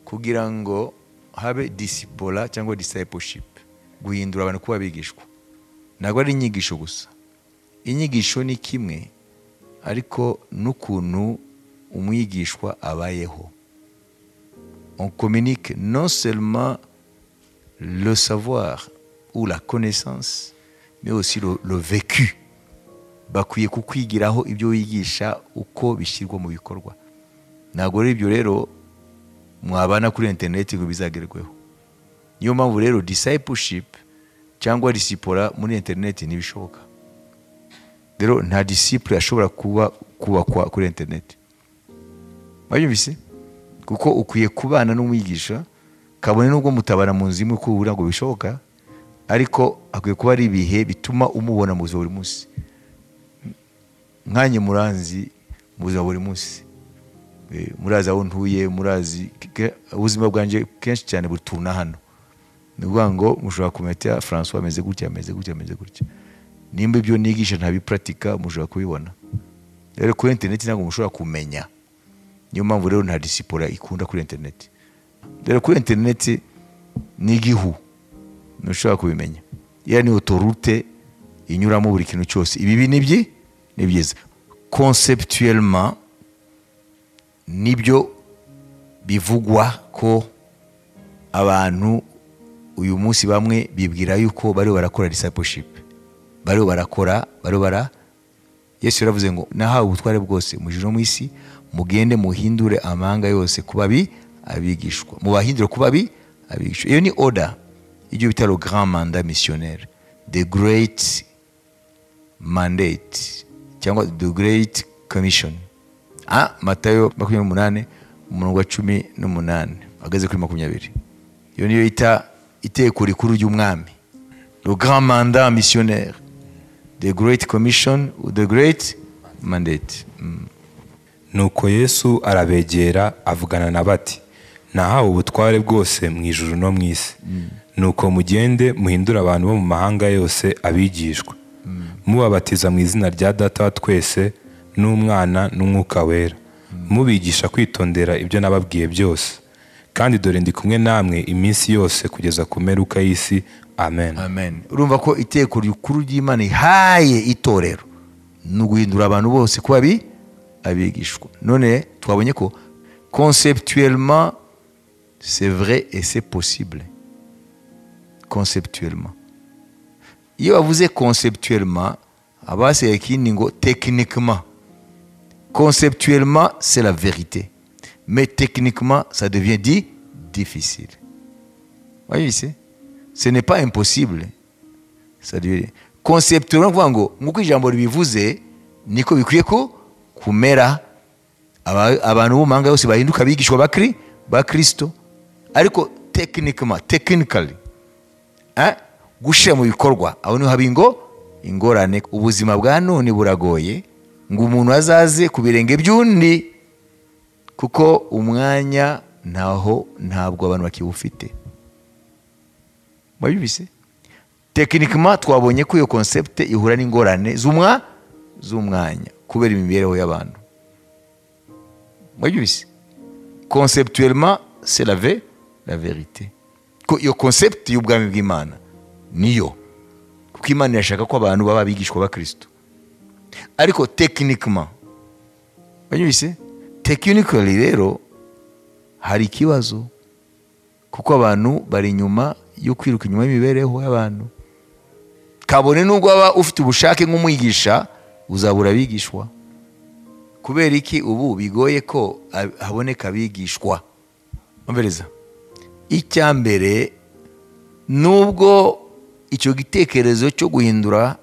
Kugira ngo habe discipola cyangwa discipleship, guhindura abantu kuba abigishwa, ntabwo ari inyigisho gusa. Inyigisho ni kimwe, ariko n'ukuntu umwigishwa abayeho. On communique non seulement le savoir ou la connaissance, mais aussi le vécu. Bakwiye kukwigiraho ibyo wigisha uko bishyirwa mu bikorwa. Ntabwo ari ibyo rero mwabana kuri interineti ngo bizagerweho. Niyo mpamvu rero discipleship cyangwa discipola muri interineti ntibishoboka. Rero nta disciple ashobora kuba kubakwa kuri interineti. Wabyumvise? Kuko ukwiye kubana n'umwigisha, kabone nubwo mutabana mu nzu imwe kubura ngo bishoboka, ariko akwiye kuba ari ibihe bituma umubona mu buzima buri munsi. Nkanjye muranzi mu buzima buri munsi. Murazi aho ntuye, murazi ubuzima bwanjye kenshi cyane butuna hano. Ni ukuvuga ngo mushobora kumenya François ameze gutya, ameze gutya, ameze gutya. Nimba ibyo nigisha ntabipratika, mushobora kubibona. Rero kuri interineti ntabwo mushobora kumenya. Niyo mpamvu rero nta discipola ikunda kuri interineti. Rero kuri interineti ni igihu, ntushobora kubimenya. Iya ni autoroute inyuramo buri kintu cyose, ibibi n'ibyi ni byiza. Conceptuellement nibyo bivugwa ko abantu uyu munsi bamwe bibwira yuko bariho barakora discipleship, bariho barakora, bariho bara. Yesu yaravuze ngo nahawe ubutware bwose mu ijuru no mu isi, mugende muhindure amahanga yose kuba abigishwa, mubahindure kuba abigishwa. Iyo ni order, ibyo bita le grand mandat missionnaire, the great mandate cyangwa the great commission. Matayo 28 umurongo wa 18 ageze kuri 20. Iyo niyo yita iteko rikuru ry'umwami, le grand mandat missionnaire, the great commission ou the great mandate. Nuko Yesu arabegera avugana na bati: nahawe ubutware bwose mu ijuru no mu isi. Nuko mugende muhindure abantu bo mu mahanga yose abigishwa, mubabatiza mu izina rya Data wa twese n'Umwana n'Umwuka Wera, mubigisha kwitondera ibyo nababwiye byose. Kandi dore ndi kumwe namwe iminsi yose kugeza ku mperuka y'isi. Amen. Amen. Urumva ko iteko rikuru ry'Imana ihaye itorero ni uguhindura abantu bose kuba abigishwa. None twabonye ko conceptuellement c'est vrai et c'est possible. Conceptuellement. Iyo bavuze conceptuellement, abasigaye ikindi ngo techniquement. Conceptuellement, c'est la vérité. Mais techniquement, ça devient dit difficile. Voyez ici? Ce n'est pas impossible. Ça devient conceptuellement, kuvuga ngo nk'uko ijambo ribivuze niko bikwiye ko kumera, abantu bo mu mahanga yose bahinduka abigishwa ba Kristo. Ariko techniquement, technically, hein, gushyira mu bikorwa aho niho haba ingorane. Ubuzima bwa none buragoye ngo umuntu azaze ku birenge by'undi, kuko umwanya ntaho, ntabwo abantu bakiwufite. Mwabyumvise? Techniquement twabonye ko iyo concept ihura n'ingorane z'umwanya kubera imibereho y'abantu. Mwabyumvise? Conceptuellement c'est la vérité. Ko iyo concept y'ubwami bw'Imana niyo, kuko Imana irashaka ko abantu baba abigishwa ba Kristo. Ariko techniquement, mwabyumvise? Technically rero hari ikibazo, kuko abantu bari inyuma yo kwiruka inyuma y'imibereho y'abantu. Kabone nubwo waba ufite ubushake nk'umwigisha, uzabura abigishwa. Kubera iki ubu bigoye ko haboneka abigishwa? Umvereza. Icya mbere, nubwo icyo gitekerezo cyo guhindura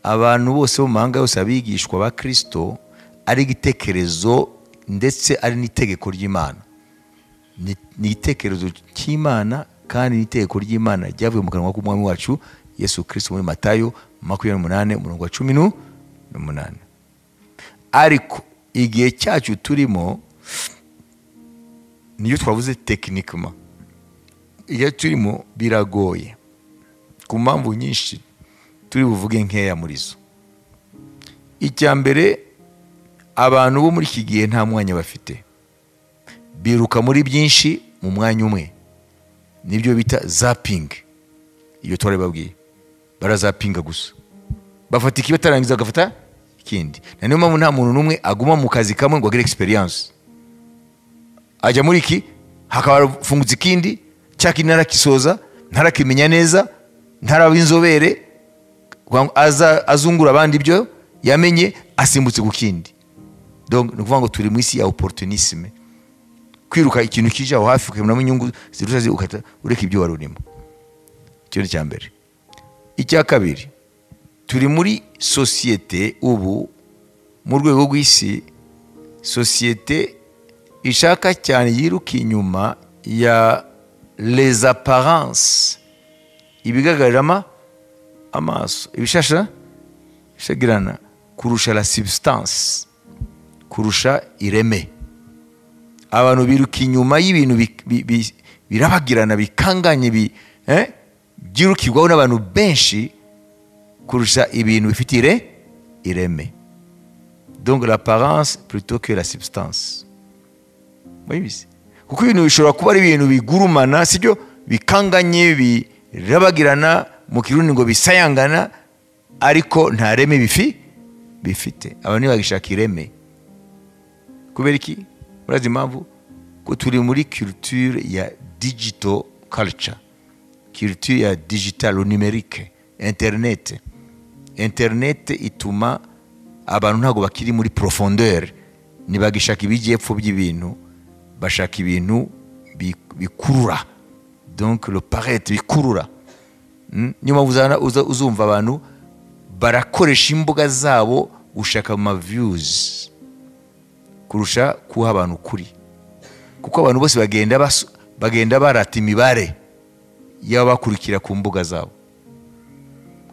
abantu bose bo mu mahanga yose abigishwa ba Kristo ari igitekerezo ndetse ari n'itegeko ry'Imana. Ni igitekerezo cy'Imana kandi n'itegeko ry'Imana ryavuye mu kanwa k'Umwami wacu Yesu Kristo muri Matayo 28 umurongo wa 18. Ariko igihe cyacu turimo niyo twavuze techniquement, igihe turimo biragoye ku mpamvu nyinshi turi buvuge nkeya muri zo. Icya mbere, abantu bo muri iki gihe nta mwanya bafite, biruka muri byinshi mu mwanya umwe. Nibyo bita zapping. Iyo twarababwiye, barazapinga gusa, bafata iki batarangiza bagafata ikindi. Na niyo mpamvu nta muntu n'umwe aguma mu kazi kamwe ngo agire experience. Ajya muri iki hakaba hafungutse ikindi, cya kindi ntarakisoza, ntarakimenya neza, ntaraba inzobere, aza azungura abandi ibyo yamenye, asimbutse ku kindi. Donc ni ukuvuga ngo turi mu isi ya opportunisme, kwiruka ikintu kije aho hafi ukabonamo inyungu zirusha, ukata ureka ibyo wari urimo. Icyo ni icya mbere. Icya kabiri, turi muri sosiyete ubu mu rwego rw'isi, sosiyete ishaka cyane, yiruka inyuma ya les apparences, ibigaragarira amaso, ibishasha bishagirana, kurusha la substance, kurusha ireme. Abantu biruka inyuma y'ibintu birabagirana, bikanganye, byirukirwaho n'abantu benshi kurusha ibintu bifite ireme. Donc l'apparence plutôt que la substance. Murabizi, kuko ibintu bishobora kuba ari ibintu bigurumana, sibyo, bikanganye, birabagirana, mu Kirundi ngo bisayangana, ariko nta reme bifite. Abantu ntibagishaka ireme. Kubera iki? Murazi impamvu? Ko turi muri culture ya digital culture, culture ya digital, numérique, internet. Internet ituma abantu ntabwo bakiri muri profondeur, ntibagishaka ibijyepfo by'ibintu, bashaka ibintu bikurura, donc le paraître bikurura. Niyo mpamvu uzumva abantu barakoresha imbuga zabo gushaka ama views kurusha kuha abantu ukuri, kuko abantu bose bagenda barata imibare y'ababakurikira ku mbuga zabo,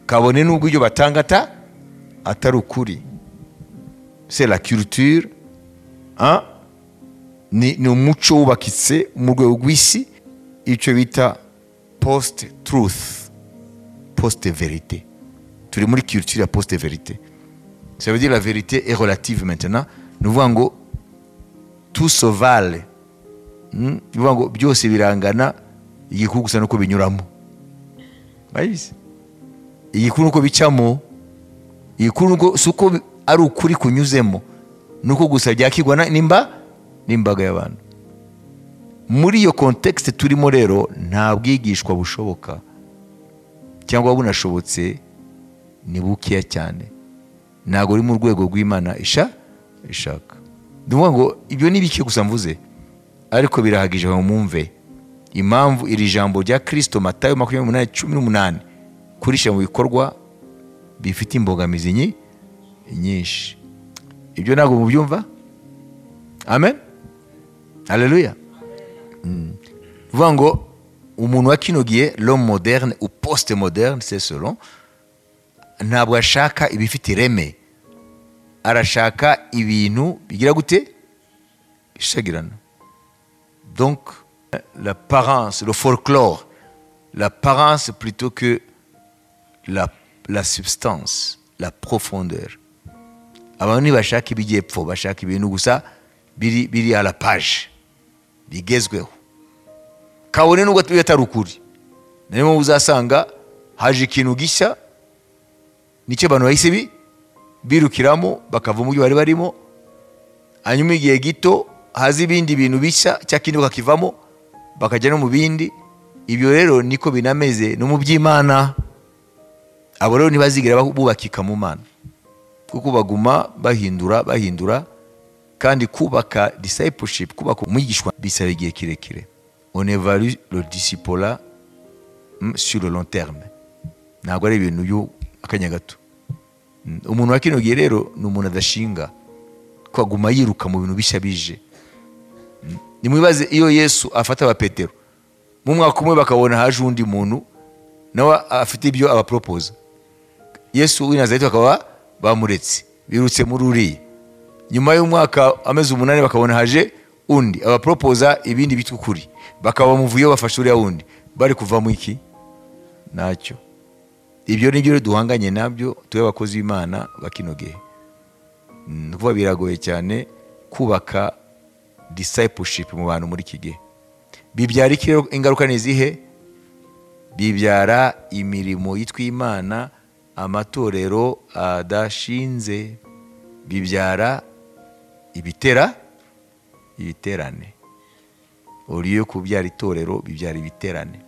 kabone n'ubwo ibyo batanga atari ukuri. C'est la culture, hein? Ni umuco wubakitse mu rwego rw'isi, icyo bita post truth, post vérité. Turi muri culture ya post vérité. Ça veut dire la vérité est relative maintenant. Ni ukuvuga ngo tout se vale. Ni ukuvuga ngo byose birangana, igikuru gusa nuko binyuramo. Murabizi, igikuru nuko bicamo, igikuru nuko si uko ari ukuri kunyuzemo, nuko gusa byakirwa n'imbaga y'abantu. Muri iyo contexte turimo rero, nta bwigishwa bushoboka, cyangwa bunashobotse ni bukeya cyane, ntabwo uri mu rwego rw'Imana ishaka. Ni ukuvuga ngo ibyo ni bike gusa mvuze, ariko birahagije ngo mwumve impamvu iri jambo rya Kristo, Matayo 28:18, kurishyira mu bikorwa bifite imbogamizi nyinshi. Ibyo ntabwo mubyumva? Amen, haleluya. Vuga ngo umuntu wa kino gihe, l'homme moderne ou post moderne, c'est selon, ntabwo ashaka ibifite ireme, arashaka ibintu bigira gute? Bishagirana. Donc l'apparence, le folklore, l'apparence plutôt que la substance, la profondeur. Abantu ntibashaka ibijyepfo, bashaka ibintu gusa biri à la page, bigezweho, kabone nubwo atari ukuri. Niyo mpamvu uzasanga haje ikintu gishya, nicyo abantu bahise birukiramo, bakava mu byo bari barimo. Hanyuma igihe gito haza ibindi bintu bishya, cya kindi bakakivamo, bakajya no mu bindi. Ibyo rero niko binameze no mu by'Imana. Abo rero ntibazigera bubakika mu Mana, kuko baguma bahindura bahindura. Kandi kubaka discipleship, kubaka umwigishwa, bisaba igihe kirekire. On évalue le disciple sur le long terme, ntabwo ari ibintu by'akanya gato. Umuntu wa kino gihe rero ni umuntu adashinga, ko aguma yiruka mu bintu bishya bije. Nimwibaze iyo Yesu afata abapetero mu mwaka umwe, bakabona haje undi muntu nawe afite ibyo abaporopoza, Yesu w'i Nazareti, bakaba bamuretse birutse muri uriya. Nyuma y'umwaka, amezi 8, bakabona haje undi abaporopoza ibindi bitwa ukuri, bakaba bamuvuyeho bafashe uriya wundi. Bari kuva mu iki? Ntacyo. Ibyo ni byo duhanganye nabyo tube abakozi b'Imana ba kino gihe. Ni ukuvuga biragoye cyane kubaka discipleship mu bantu muri iki gihe. Bibyara iki rero? Ingaruka ni izihe? Bibyara imirimo yitwa Imana, amatorero adashinze. Bibyara ibiterane. Uriyo kubyara itorero, bibyara ibiterane.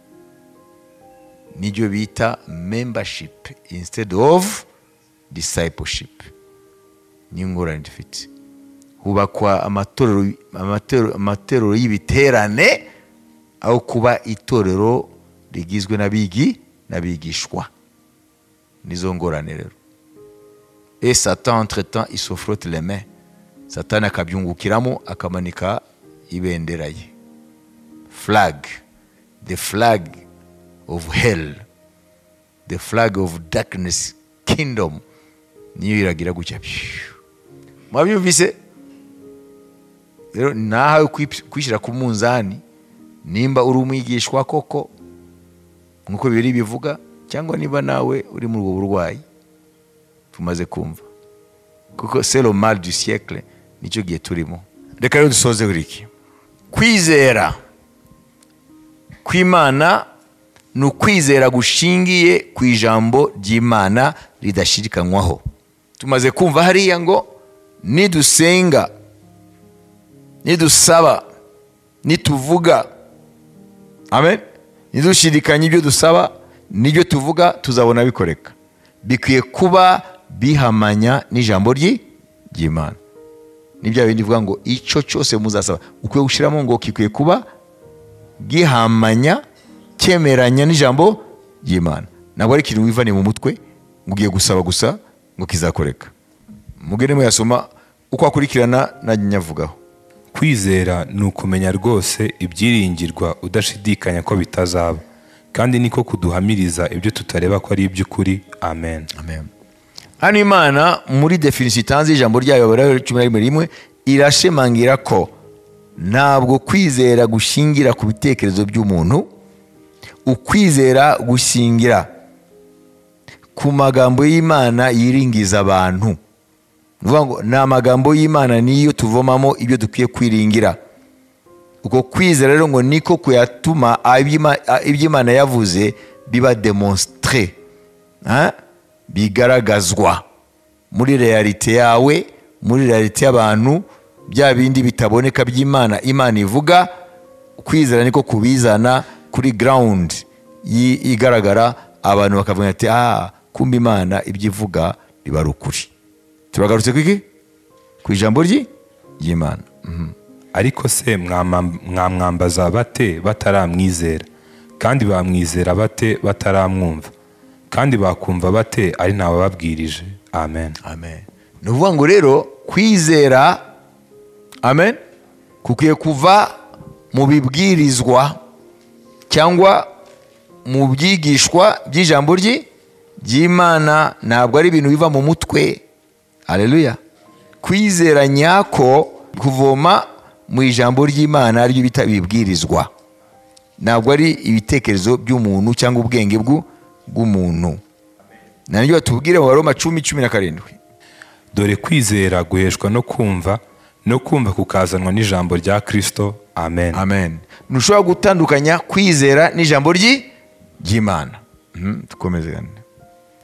Nibyo bita membership instead of discipleship. Ni ingorane dufite. Hubakwa amatorero y'ibiterane aho kuba itorero rigizwe n'abigishwa. Nizo ngorane rero. Et Satan, entre-temps, il se frotte les mains. Satan akabyungukiramo, akamanika ibendera ye. Flag, the flag of hell, the flag of darkness kingdom, niyo iragira gutya. Mwabyumvise rero? Nahawe kwishyira ku munzani nimba uri umwigishwa koko nkuko bibiri bivuga, cyangwa niba nawe uri muri ubwo burwayi tumaze kumva, kuko c'est le mal du siècle, nicyo gihe turimo. Reka rero dusoze kuri iki. Kwizera kw'Imana ni ukwizera gushingiye ku ijambo ry'Imana ridashidikanywaho. Tumaze kumva hariya ngo nidusenga, nidusaba, nituvuga, amen, nidushidikanya ibyo dusaba n'ibyo tuvuga, tuzabona bikoreka. Bikwiye kuba bihamanya n'ijambo ry'Imana. Ni bya bindi bivuga ngo icyo cyose muzasaba, ukwiye gushyiramo ngo kikwiye kuba gihamanya, cyemeranya n'ijambo ry'Imana. Ntabwo ari ikintu wivane mu mutwe ngo ugiye gusaba gusa ngo kizakoreka. Mugende muyasoma uko akurikirana najya nyavugaho. Kwizera ni ukumenya rwose ibyiringirwa udashidikanya ko bitazaba, kandi niko kuduhamiriza ibyo tutareba ko ari iby'ukuri. Amen. Amen. Hano Imana muri definition itanze ijambo ryayo Abaheburayo 11:1 irashimangira ko ntabwo kwizera gushingira ku bitekerezo by'umuntu, ukwizera gushingira ku magambo y'Imana yiringiza abantu. Ni ukuvuga ngo ni amagambo y'Imana niyo tuvomamo ibyo dukwiye kwiringira. Uko kwizera rero ngo niko kuyatuma ibyo Imana yavuze biba démontré, hein? Bigaragazwa muri réalité yawe, muri réalité y'abantu, bya bindi bitaboneka by'Imana Imana ivuga. Kwizera niko kubizana kuri ground igaragara, abantu bakavuga ati kumbe Imana ibyo ivuga biba ari ukuri. Turagarutse kwiki? Ku ijambo ry'Imana. Ariko se mwamwambaza bate bataramwizera? Kandi bamwizera bate bataramwumva? Kandi bakumva bate ari ntawababwirije? Amen. Amen. Ni ukuvuga ngo rero kwizera, amen, kukwiye kuva mu bibwirizwa cyangwa mu byigishwa by'ijambo ry'Imana, ntabwo ari ibintu biva mu mutwe. Haleluya. Kwizera nyako kuvoma mu ijambo ry'Imana, ariryo bita ibibwirizwa, ntabwo ari ibitekerezo by'umuntu cyangwa ubwenge bw'umuntu. Nanjye batubwire mu Baroma 10:17. Dore kwizera guheshwa no kumva, no kumva kukazanwa n'ijambo rya Kristo. Amen. Amen. Ntushobora gutandukanya kwizera n'ijambo ry'Imana. Dukomeze kandi.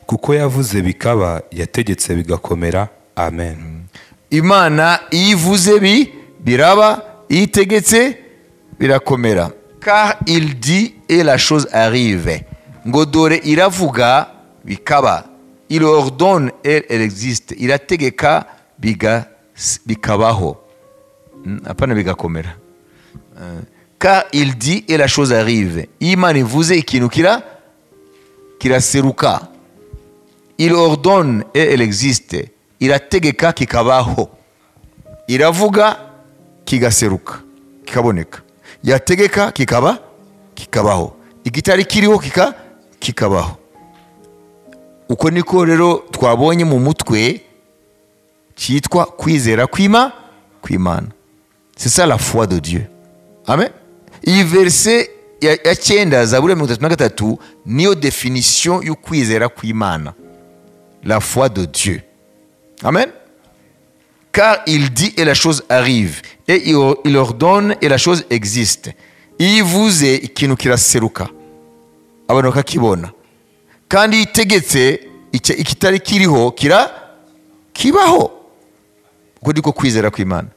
Kuko yavuze bikaba, yategetse bigakomera. Amen. Imana iyo ivuze biraba, iyo itegetse birakomera. Car il dit et la chose arrive. Ngo dore iravuga bikaba. Il ordonne et elle existe. Irategeka bikabaho. Hapana bigakomera. Car il dit et la chose arrive. Imana ivuze ikintu kiraseruka. Il ordonne et elle existe. Irategeka kikabaho. Iravuga kigaseruka, kikaboneka. Yategeka kikabaho. Igitari kiriho kikabaho. Uko niko rero twabonye mu mutwe cyitwa kwizera kw'Imana. C'est ça la foi de Dieu. Amen. Iyi verset ya 9 Zaburi 33 niyo definition y'ukwizera kw'Imana. La foi de Dieu. Amen. Car il dit et la chose arrive, et il ordonne et la chose existe. Iyo ivuze ikintu kiraseruka, abantu bakakibona, kandi iyo itegetse ikitari kiriho kibaho. Uko niko kwizera kw'Imana.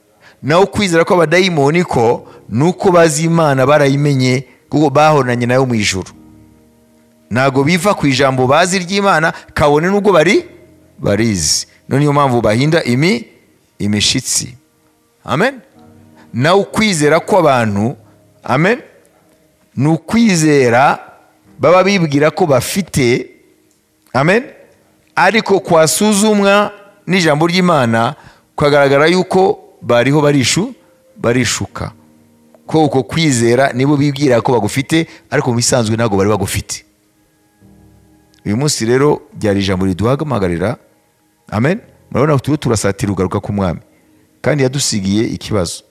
Naho kwizera kw'abadayimoni ko nuko bazi Imana, barayimenye kuko bahoranye nayo mu ijuru. Ntago biva ku ijambo bazi ry'Imana, kabone nubwo barizi. None niyo mpamvu bahinda imishitsi. Amen. Naho kwizera kw'abantu, amen, ni ukwizera baba bibwira ko bafite, amen, ariko kwasuzumwa n'ijambo ry'Imana kwagaragara yuko bariho barishuka. Ko uko kwizera nibo bibwira ko bagufite, ariko mu bisanzwe ntago bari bagufite. Uyu munsi rero ryari ijambo riduhamagarira, amen. Murabona turiho turasatira ugaruka k'umwami, kandi yadusigiye ikibazo.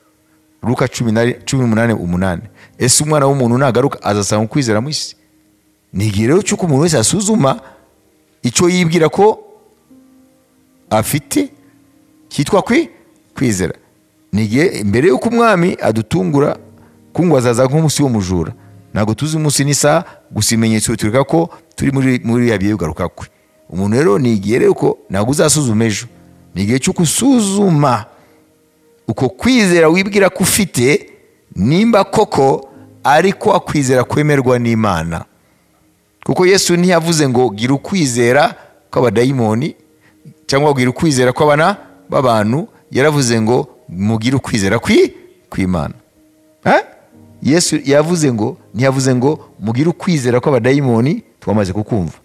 Luka 18:8, ese umwana w'umuntu nagaruka azasanga ukwizera mu isi? Ni igihe rero cy'uko umuntu wese asuzuma icyo yibwira ko afite cyitwa kwizera. Ni igihe mbere y'uko umwami adutungura, kungwa azaza nk'umunsi w'umujura. Ntabwo tuzi umunsi n'isaha, gusa ibimenyetso bitwereka ko turi muri ya bihe ugaruka kwe. Umuntu rero ni igihe rero ko ntabwo uzasuzuma ejo, ni igihe cyo gusuzuma uko kwizera wibwira ko ufite, nimba koko ariko akwizera kwemerwa n'Imana. Kuko Yesu ntiyavuze ngo gira ukwizera kw'abadayimoni cyangwa gira ukwizera kw'abana b'abantu, yaravuze ngo mugire ukwizera kw'Imana. Yesu yavuze ngo, ntiyavuze ngo mugire ukwizera kw'abadayimoni, twamaze kukumva,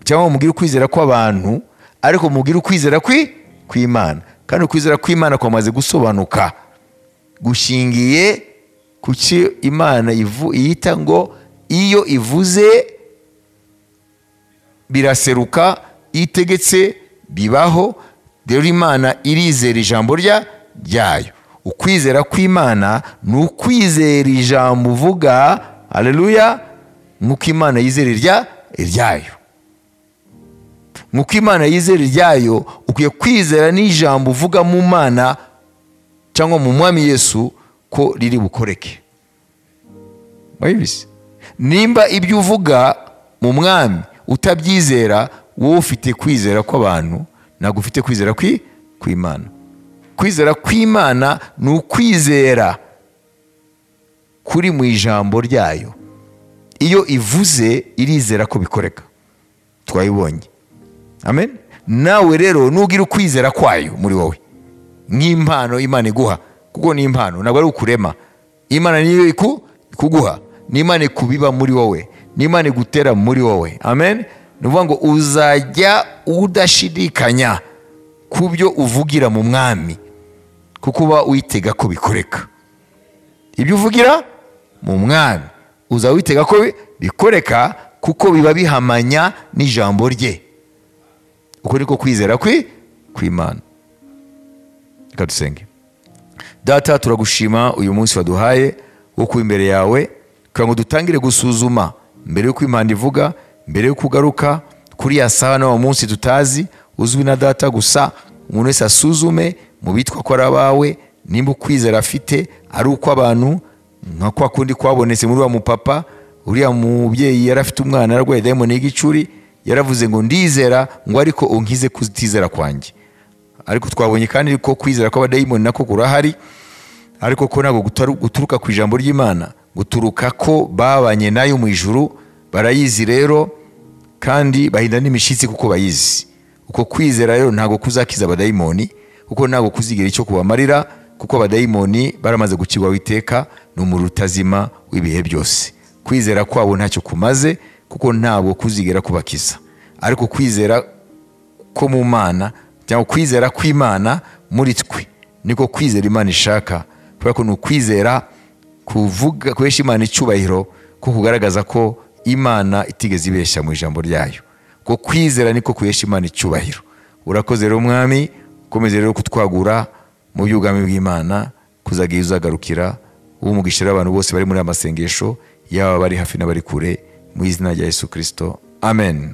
cyangwa mugire ukwizera kw'abantu, ariko mugire ukwizera kw'Imana. Kandi ukwizera kw'Imana kwamaze gusobanuka, gushingiye ku cyo Imana yita ngo iyo ivuze biraseruka, itegetse bibaho. Rero Imana irizera ijambo ryayo. Ukwizera kw'Imana ni ukwizera ijambo uvuga, haleluya, nk'uko Imana yizera iryayo. Nk'uko Imana yizera iryayo, ukwiye kwizera n'ijambo uvuga mu Mana cyangwa mu Mwami Yesu ko riri bukoreke. Mwabibise? Nimba ibyo uvuga mu Mwami utabyizera, wowe ufite kwizera kw'abantu, ntabwo ufite kwizera kw'Imana. Kwizera kw'Imana ni ukwizera kuri mu ijambo ryayo. Iyo ivuze irizera ko bikoreka. Twayibonye. Amen. Nawe rero nugira ukwizera kwayo muri wowe, nk'impano Imana iguha, kuko ni impano, ntabwo ari ukurema. Imana niyo ikuguha, ni Imana ikubiba muri wowe, ni Imana igutera muri wowe. Amen. Ni ukuvuga ngo uzajya udashidikanya ku byo uvugira mu Mwami, kuko uba witega ko bikoreka. Ibyo uvugira mu Mwami uzaba witega ko bikoreka, kuko biba bihamanya n'ijambo rye. Uko niko kwizera kw'Imana. Reka dusenge. Data, turagushima uyu munsi waduhaye wo kuba imbere yawe, kugira ngo dutangire gusuzuma mbere y'uko Imana ivuga, mbere yo kugaruka kuri ya saha n'uwo munsi tutazi, uzwi na Data gusa. Umuntu wese asuzume mu bitwa ko ari abawe, nimba ukwizera afite ari uko abantu, nka kwa kundi kwabonetse muri wa mupapa, uriya mubyeyi yari afite umwana yarwaye dayimoni y'igicuri, yaravuze ngo ndizera ngo ariko unkize kutizera kwanjye. Ariko twabonye kandi ko kwizera kw'abadayimoni nako kurahari, ariko ko ntabwo guturuka ku ijambo ry'Imana, guturuka ko babanye nayo mu ijuru, barayizi rero, kandi bahinda n'imishitsi kuko bayizi. Uko kwizera rero ntabwo kuzakiza abadayimoni, kuko ntabwo kuzigira icyo kubamarira, kuko abadayimoni baramaze gukirwa iteka n'umuriro utazima w'ibihe byose. Kwizera kwabo ntacyo kumaze, kuko ntabwo kuzigera kubakiza. Ariko kwizera ko mu Mana, cyangwa kwizera kw'Imana muri twe, niko kwizera Imana ishaka, kubera ko ni ukwizera kuvuga kuhesha Imana icyubahiro, ko kugaragaza ko Imana itigeze ibeshya mu ijambo ryayo. Ko kwizera niko kuhesha Imana icyubahiro. Urakoze rero Mwami, ukomeze rero kutwagura mu by'ubwami bw'Imana, kuzagira uzagarukira umugisha abantu bose bari muri amasengesho, yaba bari hafi n'abari kure, mu izina rya Yesu Kristo. Amen.